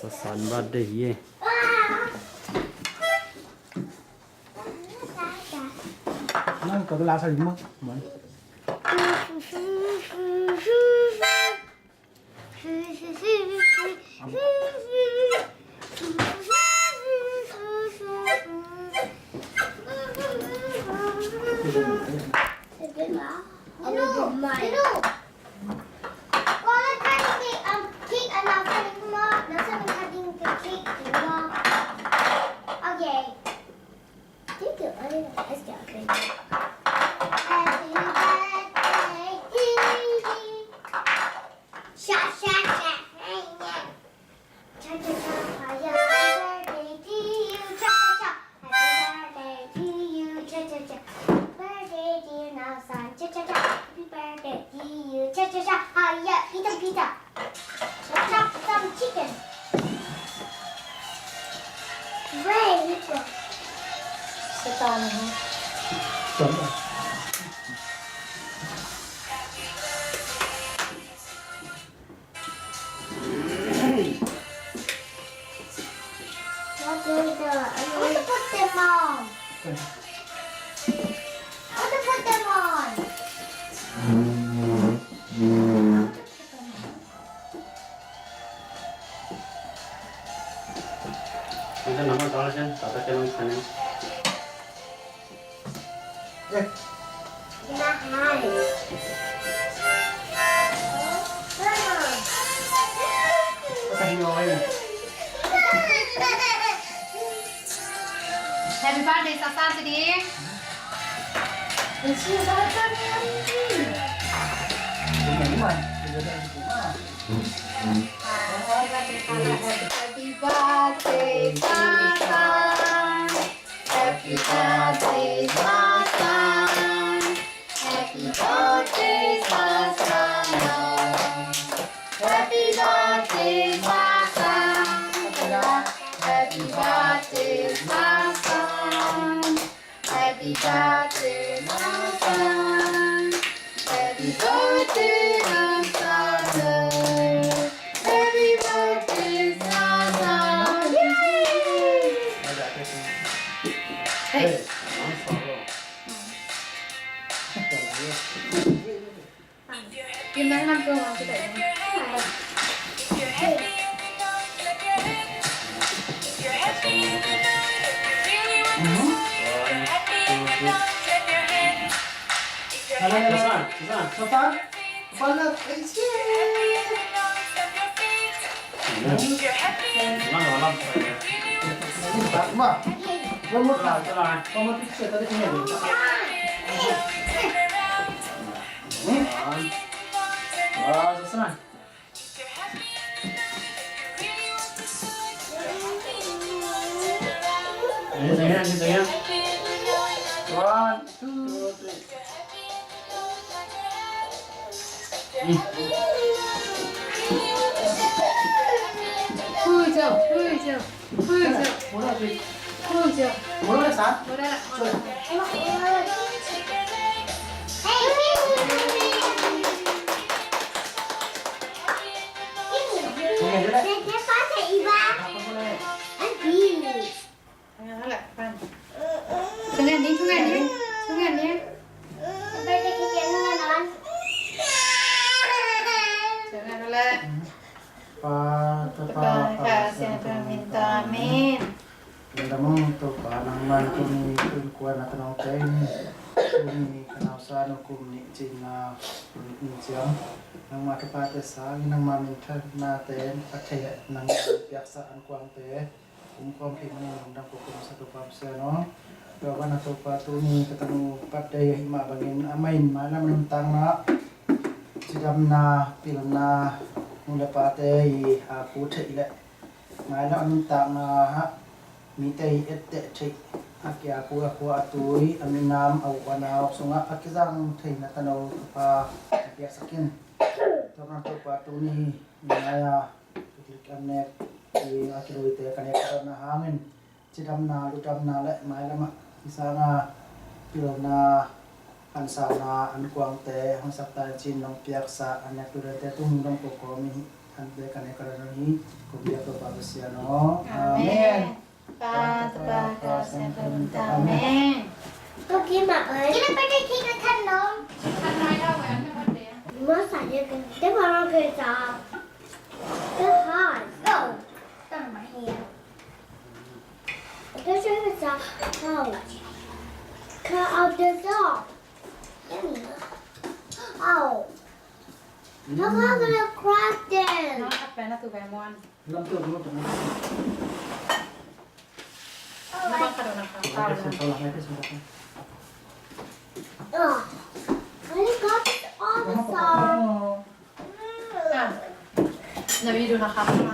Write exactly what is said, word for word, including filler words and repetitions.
Sasan birthday hi e. Nang kau tu la sa lima. Okay. Happy birthday to you. Sha, sha, sha. Cha, cha, cha. Happy birthday to you. Cha, cha, cha. Happy birthday to you. Cha, cha, cha. Birthday, dear Nelson. Cha, cha, cha. Happy birthday to you. Cha, cha, cha. Hi ya, eat a pizza. Chop some chicken. Where you go? Sit down, huh? What is the, I want to put them on. I want to put them on. Ito naman, tama siya. Tatakyan ng kanya. Eh. Mahal. Happy birthday, Sasa, sini. Happy birthday, Sasa. Happy birthday, Sasa. Happy birthday, Sasa. Happy birthday, Sasa. Happy birthday, Sasa. Happy birthday, Sasa. Happy birthday, Sasa. Happy birthday, Sasa. Yay! Hey. Susan, Susan. Susan? Balat, eh, shit. One more time. One more picture, tadi ini ada. Hmm? Wah, Susan. Ayo, sayang, ayo, sayang. One, two, three. Hmm. Hui, jauh, hui, jauh. Hui, jauh. Hui, jauh. Hui, jauh. Hui, jauh. Hui, jauh. Sungai ni, sungai ni. Sungai ni. Sungai ni. Pa, Tapa, Tapa, Kha, Siangtho Min tawh. Amen. Lungdam ung Topa, nangman tuni innkuan a tanote in, tuni ka nausan uh kum nih cihna, kum nih ciang nangmah thupha te sangin nangmah minthanna te a thei leh nangmah piaksa an kuangte um khawm thei manin lungdam ko kum sa Topa Pasian aw. Tua banah Topa, tuni ka tanu birthday ahih mah bangin amah in mailam nuntakna, cidamna, pilna, nu le pate i a pu theih leh mailam a nuntakna ah mite i etteh theih, a kia pu, a khua a tui, a minam, a u a nau sungah a kizang theihna tano Topa na piaksak in. Tua banah Topa, tuni ni nai a kiklik a nek i a kiluite ka nek ka dotna hangin cidamna, lungdamna le mailam ah i sanga pilna, Haksatna an kuangte hong sak ta in ci-in nong piaksa an nektu dante tung hong dam ko kawm hi. An bek a nek ka dam hi. Kong piak Topa Pasian aw. Amen. Amen. Pa, Tapa, Kha Siangtho Min tawh. Amen. Amen. Ko ki ma oi. Kina pa ki ki ka khan nom. Khan mai la wen na pa de. Mo sa ye ke. Te pa ma ke sa. Ke ha. Go. Tang ma hi. Ke sa ke sa. Go. Ka out the door. Au. How come I'm gonna crack this? Nang kat pen a tu ve muan. Lam tu, lam tu. Nang kat pen a tu ve muan. Ugh. I got this all the time. Ah. Na video na kat pen.